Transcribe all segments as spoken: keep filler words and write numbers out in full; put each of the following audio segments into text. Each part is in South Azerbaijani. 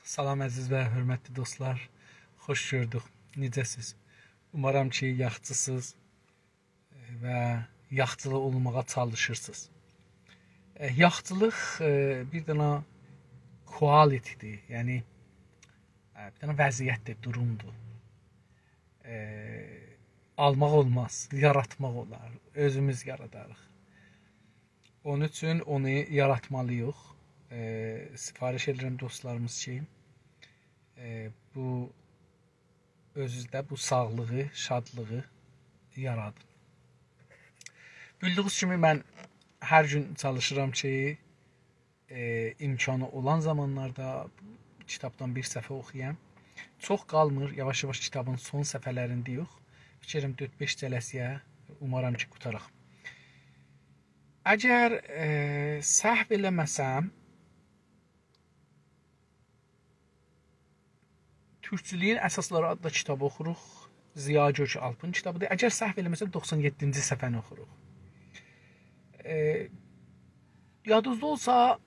سلام، عزیز و حؤرمتلی دوستلار. خوش گؤردوک. نئجه‌سیز؟ اومارام کی، یاخچیسیز و یاخچیلی اولماغا چالیشیرسینیز. ائ، یاخچیلیق، ائ، بیر دنه quality-دیر، یعنی، ائ، بیر دنه وضعیت‌دیر، دورومدور. ائ، آلماق اولماز، یاراتماق اولار، اؤزوموز یاراداریق. اونون اوچون اونو یاراتمالی‌ییق. ائ، سفارش ائدیرم دوستلاریمیز کی، ائ، بو اؤزونوزده بو ساغلیغی، شادلیغی یارادین. بیلدیگینیز کیمی، من هر گون چالیشیرام کی، ائ، امکانی اولان زامانلاردا کیتابدان بیر صفحه اوخویام. چوخ قالمیر، یاواش-یاواش کیتابین سون صفحه‌لرینده‌ییک. فیکر ائدیرم دؤرد-بئش جلسه‌یه، اومارام کی، قوتاراق. اگر، ائ، سهو ائله‌مه‌سم، تورکچولویون اساسلاری آدلی کیتابی اوخوروق. ضیاء گؤک‌آلپین کیتابی‌دیر. اگر سهو ائله‌مه‌سم، دوخسان یئددینجی صفحه‌نی اوخوروق. ائ، یادینیزدا اولسا،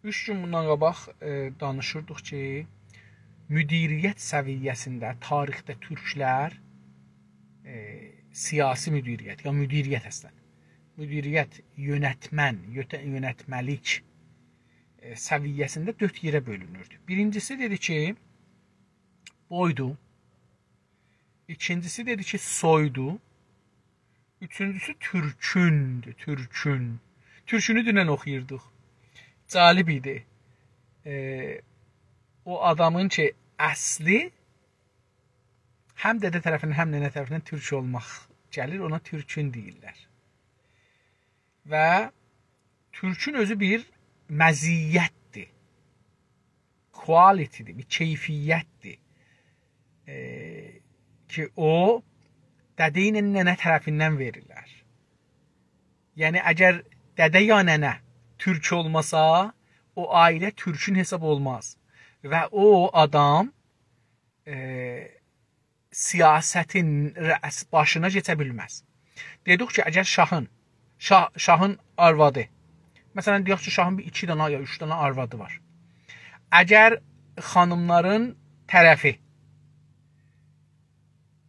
اوچ گون بوندان قاباق، ائ، دانیشیردیق کی، مدیریت سویه‌سینده تاریخده تورکلر، ائ، سیاسی مدیریت، یا مدیریت اصلاً، مدیریت، یؤنتمن، یؤته-، یؤنتمه‌لیک، ائ، سویه‌سینده دؤرد یئره بؤلونوردو. بیرینجیسی دئدی کی، بویدو. ایکینجیسی دئدی کی، سویدو. اوچونجوسو تورکوندو، تورکون. تورکونو دونن اوخویوردوق. جالب ایدی. ائ، او آدامین کی، اصلی هم دده طرفیندن، هم ننه طرفیندن تورک اولماق گلیر، اونا تورکون دئییرلر. و تورکون اؤزو بیر مزیت‌دیر، quality-دیر، بیر کیفیت‌دیر. ائ، کی، او دده ایله ننه طرفیندن وئریلر. یعنی، اگر دده یا ننه تورک اولماسا، او عائله تورکون حساب اولماز. و او آدام، ائ، سیاستین رأس باشینا کئچه بیلمز. دئدیک کی، اگر شاهین، شاه، شاهین آروادی، مثلاً، دئیک کی، شاهین بیر ایکی دنه یا اوچ دنه آروادی وار. اگر خانیملارین طرفی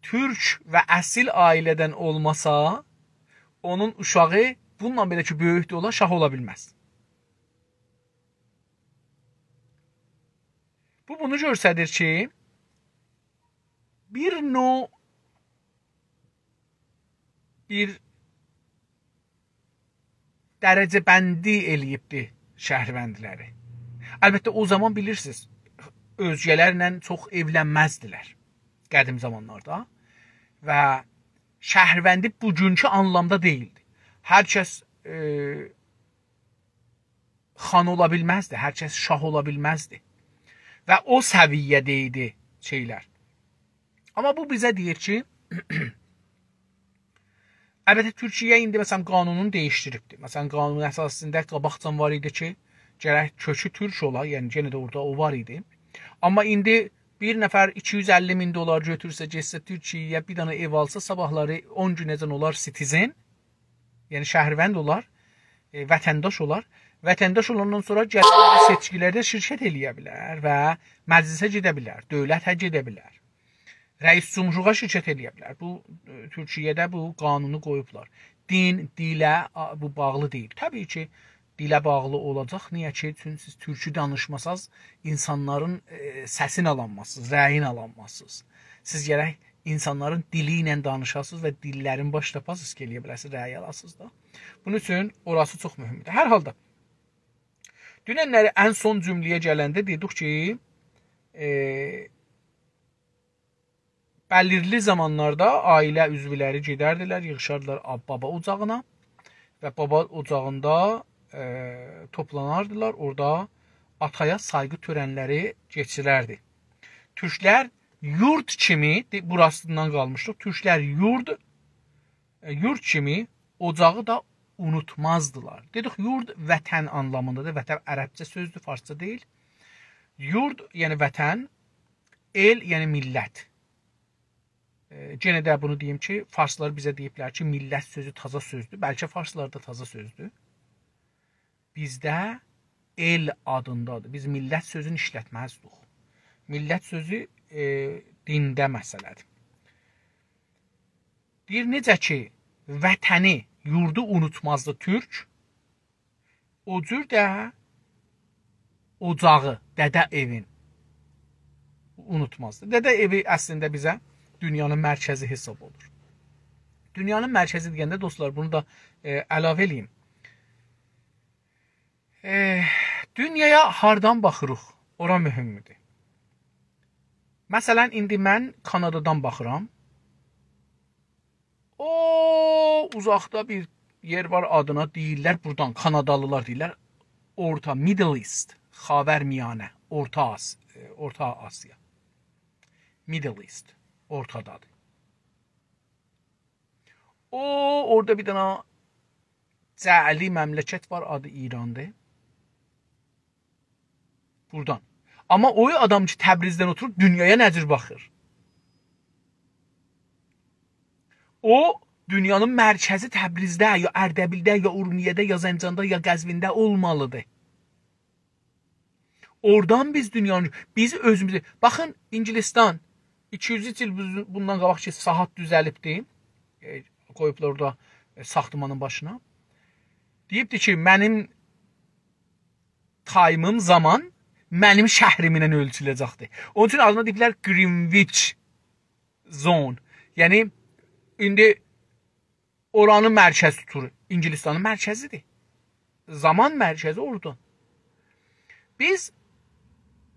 تورک و اصیل عائله‌دن اولماسا، اونون اوشاغی بونونلا بئله کی، بؤیوک ده اولا، شاه اولا بیلمز. بو بونو گؤستریر کی، بیر نوع، بیر درجه‌بندی ائله‌ییبدی شهروندلری. البته، او زامان بیلیرسینیز، اؤزگه‌لرله چوخ ائولنمزدیلر قدیم زامانلاردا. و شهروندی بوگونکو آنلامدا دئییلدی. هر کس، ائ، خان اولا بیلمزدی، هر کس شاه اولا بیلمزدی. و او سویه‌ده ایدی شئیلر. آمما بو بیزه دئییر کی، البته، تورکیه ایندی، مثلاً، قانونونو دییشدیریبدی. مثلاً، قانون اساسی‌سینده قاباقجان وار ایدی کی، گرک کؤکو تورک اولا، یعنی یئنه ده اورادا او وار ایدی. آمما ایندی بیر نفر ایکی یوز اللی مین دلار گؤتورسه، گئتسه تورکیه‌یه، بیر دنه ائو آلسا، صاباحلاری اون گونه‌جن اولار citizen، یعنی شهروند اولار، ائ، وطنداش اولار. وطنداش اولاندان سونرا گلیر سئچکی‌لرده شرکت ائله‌یه بیلر و مجلسه گئده بیلر، دؤولته گئده بیلر. رئیس جمهورلوغا شرکت ائله‌یه بیلر. بو، ائ، تورکیه‌ده بو قانونو قویوبلار. دین، دیله، آ، بو باغلی دئییل. طبیعی کی، دیله باغلی اولاجاق. نییه کی، چونکی سیز تورکو دانیشماساز، اینسانلارین، ائ، سسینی آلانمازسینیز، رأیینی آلانمازسینیز. سیز گرک اینسانلارین دیلی ایله دانیشاسینیز و دیللرین باش تاپاسینیز کی، ائله‌یه بیله‌سینیز، رأی آلاسینیز دا. بونون اوچون اوراسی چوخ مهمدور. هر حالدا، دوننلری ان سون جمله‌یه گلنده دئدیک کی، ائ، بلیرلی زامانلاردا عائله عضولری گئدردیلر، ییغیشاردیلار آ-، بابا اوجاغینا و بابا اوجاغیندا، ائ، توپلاناردیلار. اورادا آتایا سایغی تؤرنلری کئچیرردی. تورکلر یورد کیمی، دئ-، بوراسیندان قالمیشدیق. تورکلر یورد، ائ، یورد کیمی اوجاغی دا اونوتمازدیلار. دئدیک، یورد وطن آنلامیندادیر. وطن عربجه سؤزدور، فارسجا دئییل. یورد، یعنی وطن، ائل، یعنی میللت. ائ، یئنه ده بونو دئییم کی، فارسلار بیزه دئییبلر کی، میللت سؤزو تازا سؤزدور. بلکه فارسلاردا تازا سؤزدور. بیزده ائل آدیندادیر. بیز میللت سؤزونو ایشلتمزدیک. میللت سؤزو، ائ، دینده مسئله‌دیر. دئییر، نئجه کی، وطنی، یوردو اونوتمازدی تورک، او جور ده اوجاغی، دده ائوین اونوتمازدی. دده ائوی اصلینده بیزه دونیانین مرکزی حساب اولور. دونیانین مرکزی دئینده، دوستلار، بونو دا، ائ، علاوه ائله‌ییم. ائ، دونیایا هاردان باخیریق، اورا مهمدور. مثلا، ایندی من کانادادان باخیرام. او اوزاقدا بیر یئر وار، آدینا دئییرلر، بورادان کانادالیلار دئییرلر، اورتا، Middle East، خاورمیانه، اورتا آس-، ائ، اورتا آسیا. Middle East، اورتادادیر. او، اورادا بیر دنه جعلی مملکت وار، آدی ایراندیر. بورادان. آمما او آدام کی، تبریزدن اوتوروب دونیایا نه جور باخیر؟ او، دونیانین مرکزی تبریزده، یا اردبیلده، یا اورمیه‌ده، یا زنجاندا، یا قزوینده اولمالیدیر. اورادان بیز دونیانی، بیز اؤزوموزو، باخین، انگلستان ایکی یوز ایل بوز-، بوندان قاباق کی، ساعات دوزلیبدی، ائ، قویوبلار اورادا، ائ، ساختمانین باشینا. دئییبدی کی، منیم تایمیم، زامان منیم شهریمله اؤلچوله‌جکدیر. اونون اوچون آدینا دئییبلر Greenwich Zone. یعنی، ایندی اورانی مرکز توتور. انگلستانین مرکزیدیر. زامان مرکزی اورادا. بیز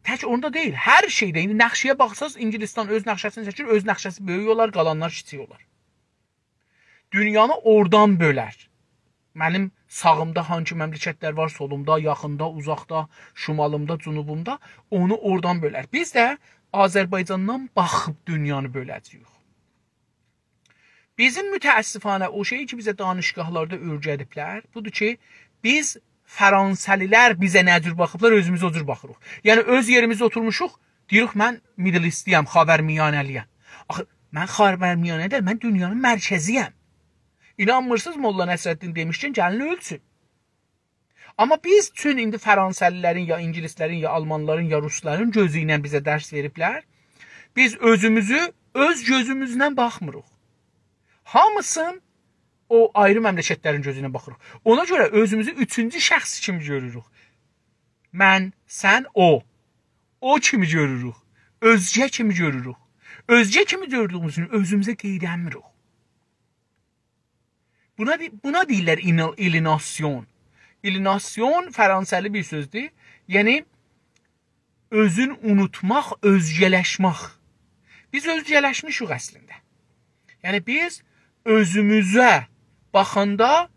تک اوندا دئییل، هر شئیده. ایندی نقشه‌یه باخساز، انگلستان اؤز نقشه‌سینی چکیر، اؤز نقشه‌سی بؤیوک اولار، قالانلار کیچیک اولار. دونیانی اورادان بؤلر. منیم ساغیمدا هانسی مملکتلر وار، سولومدا، یاخیندا، اوزاقدا، شمالیمدا، جنوبومدا، اونو اورادان بؤلر. بیز ده آذربایجاندان باخیب دونیانی بؤله‌جه‌ییک. بیزیم متأسفانه او شئی کی، بیزه دانشگاهلاردا اؤیره‌دیبلر، بودور کی، بیز، فرانسه‌لیلر بیزه نه جور باخیبلار، اؤزوموز او جور باخیریق. یعنی، اؤز یئریمیزده اوتورموشوق، دئییریک، «من Middle East-لی‌یم، خاورمیانه‌لی‌یم.» آخی، من خاورمیانه دئییل، من دونیانین مرکزی‌یم. اینانمیرسینیز، ملا نصرالدین دئمیشکن، گلین اؤلچون. آمما بیز چون ایندی فرانسه‌لیلرین، یا انگلیسلرین، یا آلمانلارین، یا روسلارین گؤزو ایله بیزه درس وئریبلر، بیز اؤزوموزو اؤز گؤزوموزله باخمیریق. هامیسین او آیری مملکتلرین گؤزو ایله باخیریق. اونا گؤره اؤزوموزو اوچونجو شخص کیمی گؤروروک. من، سن، او. او کیمی گؤروروک. اؤزگه کیمی گؤروروک. اؤزگه کیمی گؤردویوموز اوچون اؤزوموزه قید ائتمیریک. بونا دئ-، بونا دئییرلر اینال-، الییناسیون. الییناسیون فرانسه‌لی بیر سؤزدور. یعنی، اؤزون اونوتماق، اؤزگه‌لشمک. بیز اؤزگه‌لشمیشیک اصلینده. یعنی، بیز اؤزوموزه باخاندا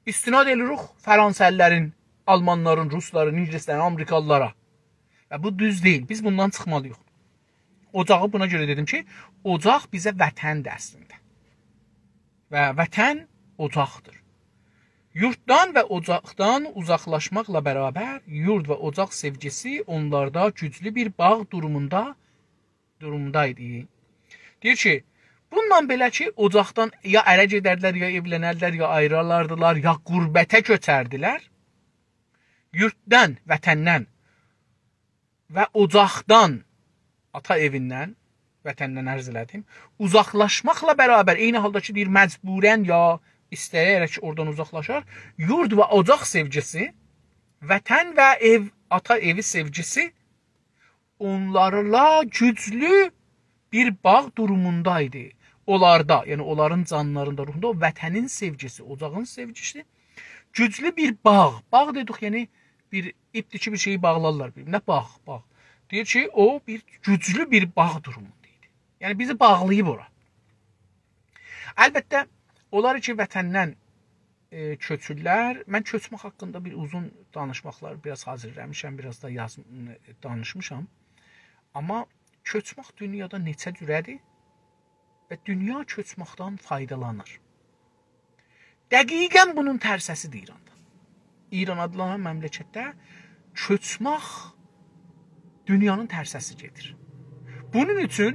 استناد ائدیریک فرانسه‌لیلرین، آلمانلارین، روسلارین، انگلیسلرین، آمریکالیلارا. و بو دوز دئییل. بیز بوندان چیخمالی‌ییق. اوجاغی بونا گؤره دئدیم کی، اوجاق بیزه وطندیر اصلینده. و وطن اوجاقدیر. یورددان و اوجاقدان اوزاقلاشماقلا برابر یورد و اوجاق سئوگیسی اونلاردا گوجلو بیر باغ دوروموندا، دورومدایدی. دئییر کی، بونونلا بئله کی، اوجاقدان یا اره گئدردیلر، یا ائولنردیلر، یا آیریلاردیلار، یا غربته کؤچردیلر. یورددان، وطندن و اوجاقدان، آتا ائویندن، وطندن عرض ائله‌دیم، اوزاقلاشماقلا برابر، عینی حالدا کی، دئییر، مجبوراً یا ایسته‌یه‌رک اورادان اوزاقلاشار، یورد و اوجاق سئوگیسی، وطن و ائو، آتا ائوی سئوگیسی اونلارلا گوجلو بیر باغ دوروموندایدی. اونلاردا، یعنی اونلارین جانلاریندا، روحوندا او وطنین سئوگیسی، اوجاغین سئوگیسی، گوجلو بیر باغ. باغ دئدیک، یعنی بیر ایپدیر کی، بیر شئیی باغلارلار بیر-بیرینه. باغ، باغ. دئییر کی، او بیر گوجلو بیر باغ دوروموندا ایدی. یعنی بیزی باغلاییب اورا. البته، اونلار کی، وطندن، ائ، کؤچورلر. من کؤچمک حاقیندا بیر اوزون دانیشماقلار بیر آز حاضیرلامیشام، بیر آز دا یاز-، دانیشمیشام. آمما کؤچمک دونیادا نئچه جوره‌دیر؟ و دونیا کؤچمکدن فایدالانیر. دقیقاً بونون ترسه‌سیدیر ایراندا. ایران آدلانان مملکتده کؤچمک دونیانین ترسه‌سی گئدیر. بونون اوچون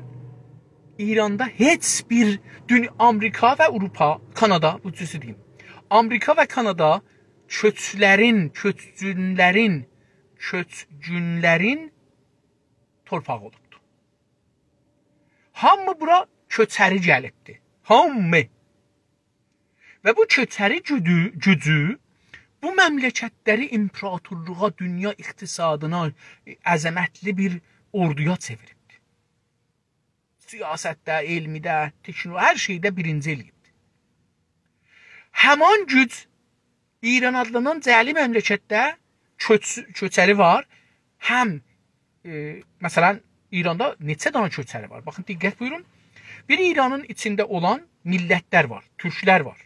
ایراندا هئچ بیر دون-، آمریکا و آوروپا، کانادا، بو اوچوسو دئییم. آمریکا و کانادا کؤچلرین، کؤچکونلرین کؤچگونلرین تورپاغی اولوبدور. هامی بورا کؤچری گلیبدیر. هامی. و بو کؤچری گودو-، گوجو بو مملکتلری ایمپراتورلوغا، دونیا اقتصادینا، عظمتلی بیر اوردویا چئویریبدیر. سیاستده، علمیده، تکنو-، هر شئیده بیرینجی ائله‌ییبدیر. همان گوج ایران آدلانان جعلی مملکتده کؤچ-، کؤچری وار، هم، ائ، مثلا، ایراندا نئچه دانا کؤچری وار؟ باخین، دقت بویورون. بیر ایرانین ایچینده اولان میللتلر وار، تورکلر وار،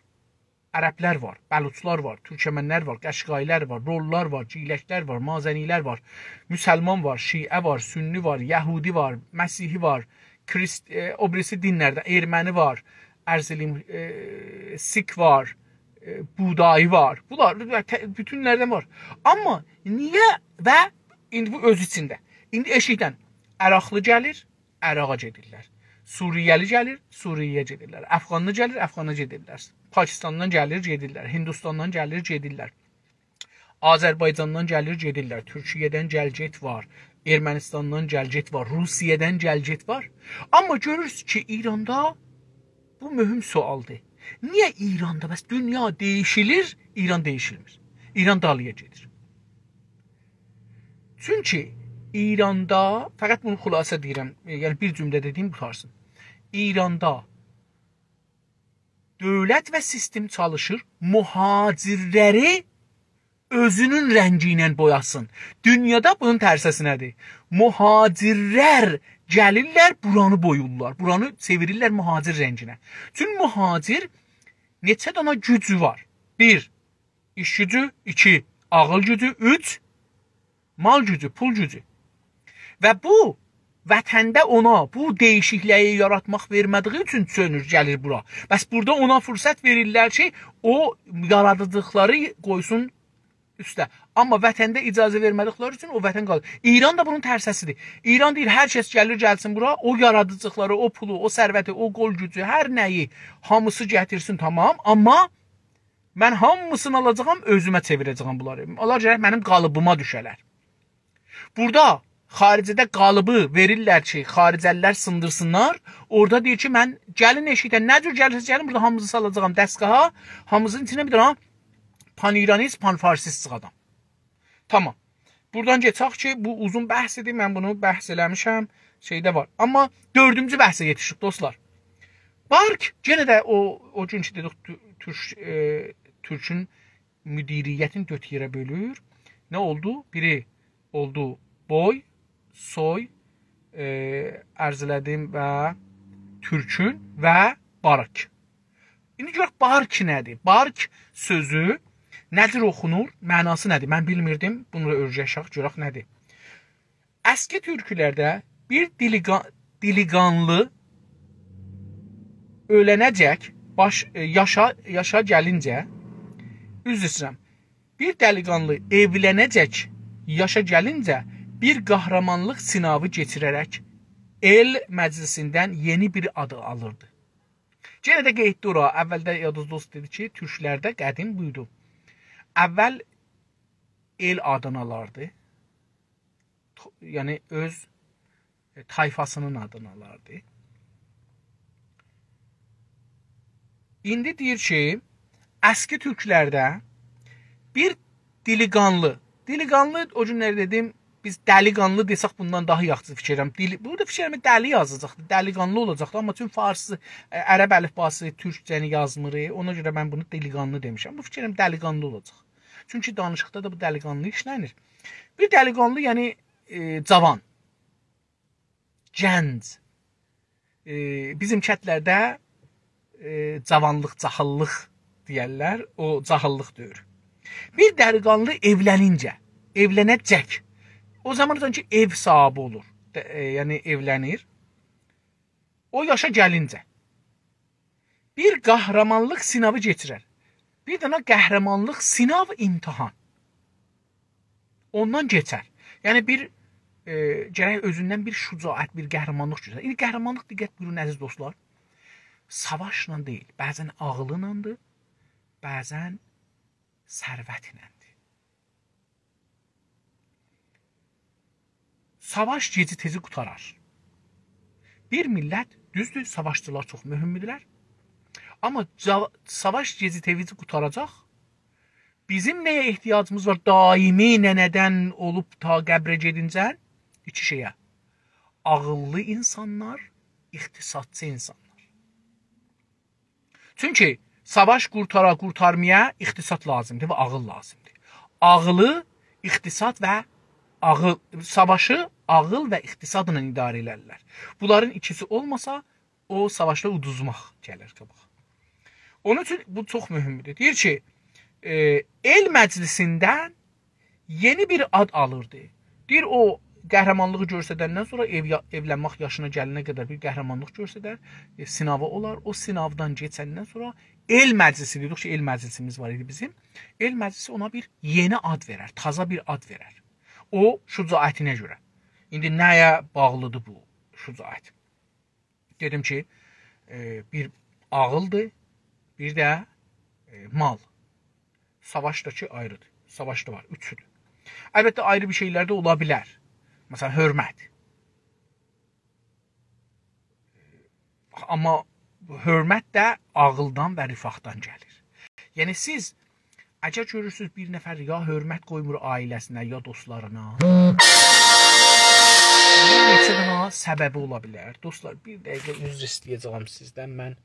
عربلر وار، بلوچلار وار، تورکمنلر وار، قشقایلر وار، لورلار وار، گیلکلر وار، مازنیلر وار، مسلمان وار، شیعه وار، سنی وار، یهودی وار، مسیحی وار، کریست-، ائ، او بیریسی دینلردن، ارمنی وار، عرض ائله‌ییم، ائ، سیک وار، ائ، بودایی وار. بونلار ته-، بوتونلردن وار. آمما نییه؟ و ایندی بو اؤز ایچینده. ایندی ائشیکدن عراقلی گلیر، عراقا گئدیرلر. سوریه‌لی گلیر، سوریه‌یه گئدیرلر. افغانلی گلیر، افغانا گئدیرلر. پاکستاندان گلیر، گئدیرلر. هندوستاندان گلیر، گئدیرلر. آذربایجاندان گلیر، گئدیرلر. تورکیه‌دن گل-گئت وار. ارمنستاندان گل-گئت وار. روسیه‌دن گل-گئت وار. آمما گؤرورسونوز کی، ایراندا بو مهم سؤالدیر. نییه ایراندا؟ بس دونیا دییشیلیر، ایران دییشیلمیر. ایران دالییا گئدیر. چونکی ایراندا، فقط بونو خلاصه دئییرم، ائ، یعنی بیر جمله‌ده دئییم، قوتارسین. ایراندا دؤولت و سیستم چالیشیر، مهاجرلری اؤزونون رنگی ایله بویاسین. دونیادا بونون ترسه‌سینه‌دیر. مهاجرلر گلیرلر، بورانی بویورلار، بورانی چئویریرلر مهاجر رنگینه. چون مهاجر نئچه دانا گوجو وار؟ بیر، ایش گوجو، ایکی، عاغیل گوجو، اوچ، مال گوجو، پول گوجو. و بو وطنده اونا بو دییشیکلیگی یاراتماق وئرمه‌دیگی اوچون چؤنور، گلیر بورا. بس بورادا اونا فرصت وئریرلر کی، او یارادیجیلیقلاری قویسون اوسته. آمما وطنده اجازه وئرمه‌دیکلری اوچون او وطن قالیر. ایران دا بونون ترسه‌سیدیر. ایران دئییر، هر کس گلیر، گلسین بورا، او یارادیجیلیقلاری، او پولو، او ثروتی، او قول گوجو، هر نه‌یی، هامیسی گتیرسین، تامام. آمما من هامیسینی آلاجاغام، اؤزومه چئویره‌جه‌یم بونلاری. اونلار گرک منیم قالیبیما دوشه‌لر. بورادا خارجه‌ده قالیبی وئریرلر کی، خارجه‌لیلر سیندیرسینلار. اورادا دئییر کی، من، گلین ائشیکدن، نه جور گلیرسینیز گلین، بورادا هامینیزی سالاجاغام دستگاها، هامینیزین ایچینه بیر دنه پان‌ایرانیست، پان‌فارسیست چیخادام. تامام. بورادان کئچک کی، بو اوزون بحث ایدی، من بونو بحث ائله‌میشم، شئیده وار. آمما دؤردونجو بحثه یئتیشدیک، دوستلار. بارک، یئنه ده او، او گون کی دئدیک، تو-، تورک، ائ، تورکون مدیریتین دؤرد یئره بؤلور. نه اولدو؟ بیری اولدو بوی، سوی، ائ، عرض ائله‌دیم و تورکون و بارک. ایندی گؤرک بارک نه‌دیر؟ بارک سؤزو نه جور اوخونور؟ معناسی نه‌دیر؟ من بیلمیردیم. بونو دا اؤیره‌شک، گؤرک نه‌دیر. اسکی تورکلرده بیر دیلیگا-، دیلیگانلی اؤلنه‌جک، باش-، ائ، یاشا، یاشا گلینجه، عذر ایسته‌ییرم، بیر دیلیگانلی ائولنه‌جک یاشا گلینجه بیر قهرمانلیق سیناوی کئچیره‌رک ائل مجلیسیندن یئنی بیر آد آلیردی. یئنه ده قاییتدی اورا. اولده یادینیزدا اولسا دئدی کی، تورکلرده قدیم بویدو. اول ائل آدینی آلاردی. تو-، یعنی اؤز، ائ، طایفاسینین آدینی آلاردی. ایندی دئییر کی، اسکی تورکلرده بیر دیلیگانلی، دیلیگانلی، او گونلر دئدیم، بیز دلیگانلی دئسک بوندان داها یاخشی فیکیر ائدیرم. دیلی-، بورادا فیکیر ائدیرم دلی یازاجاقدی، دلیگانلی اولاجاقدی، آمما چون فارسی، ائ، عرب الیفباسی، تورکجه‌نی یازمیر، اونا گؤره من بونو دیلیگانلی دئمیشم. بو فیکیر ائدیرم دلیگانلی اولاجاق. چونکی دانیشیقدا دا بو دلیگانلی ایشله‌نیر. بیر دلیگانلی، یعنی، ائ، جاوان، گنج. ائ، بیزیم کندلرده، ائ، جاوانلیق، جاهیللیق دئیرلر، او جاهیللیق دؤورو. بیر دلیگانلی ائولنینجه، ائولنه‌جک. او زامان کی، ائو صاحیبی اولور. ده-، ائ، یعنی ائولنیر. او یاشا گلینجه بیر قهرمانلیق سیناوی کئچیرر. بیر دنه قهرمانلیق سیناو، امتحان. اوندان کئچر. یعنی بیر، ائ، گرک اؤزوندن بیر شجاعت، بیر قهرمانلیق گؤسترر. ایندی قهرمانلیق، دقت بویورون عزیز دوستلار، ساواشلا دئییل، بعضا عاغیلینادیر، بعضا ثروتینندیر. ساواش گئجی تئزی قوتارار. بیر میللت، دوزدور، ساواشچیلار چوخ مهمدورلر. آمما جا-، ساواش گئجی تئزی قوتاراجاق. بیزیم نه‌یه احتیاجیمیز وار؟ دائمی ننه‌دن اولوب تا قبره گئدینجن ایکی شئیه. عاغیللی اینسانلار، اقتصادچی اینسانلار. چونکی ساواش قورتارا قورتارمایا اقتصاد لازیمدیر و عاغیل لازیمدیر. عاغیلی، اقتصاد و عاغیل، ساواشی عاغیل و اقتصادلا اداره ائلرلر. بونلارین ایکیسی اولماسا، او ساواشدا اودوزماق گلیر قاباغا. اونون اوچون بو چوخ مهمدور. دئییر کی، ائ، ائل مجلسیندن یئنی بیر آد آلیردی. دئییر، او قهرمانلیغی گؤسترندن سونرا ائو یا-، ائولنمک یاشینا گلنه قدر بیر قهرمانلیق گؤسترر، ائ، سیناوی اولار. او سیناودان کئچندن سونرا ائل مجلسی، دئدیک کی، ائل مجلسیمیز وار ایدی بیزیم. ائل مجلسی اونا بیر یئنی آد وئرر، تازا بیر آد وئرر. او شجاعتینه گؤره. ایندی نه‌یه باغلیدیر بو شجاعت؟ دئدیم کی، ائ، بیر عاغیلدیر، بیر ده، ائ، مال. ساواشدا کی آیریدیر. ساواشدا وار، اوچودور. البته، آیری بیر شئیلر ده اولا بیلر. مثلا، حؤرمت. آمما حؤرمت ده عاغیلدان و رفاهدان گلیر. یعنی، سیز اگر گؤرورسونوز، بیر نفر یا حؤرمت قویمور عائله‌سینه، یا دوستلارینا، بونون نئچه دنه سببی اولا بیلر. دوستلار، بیر دقیقه عذر ایسته‌یه‌جه‌یم سیزدن. من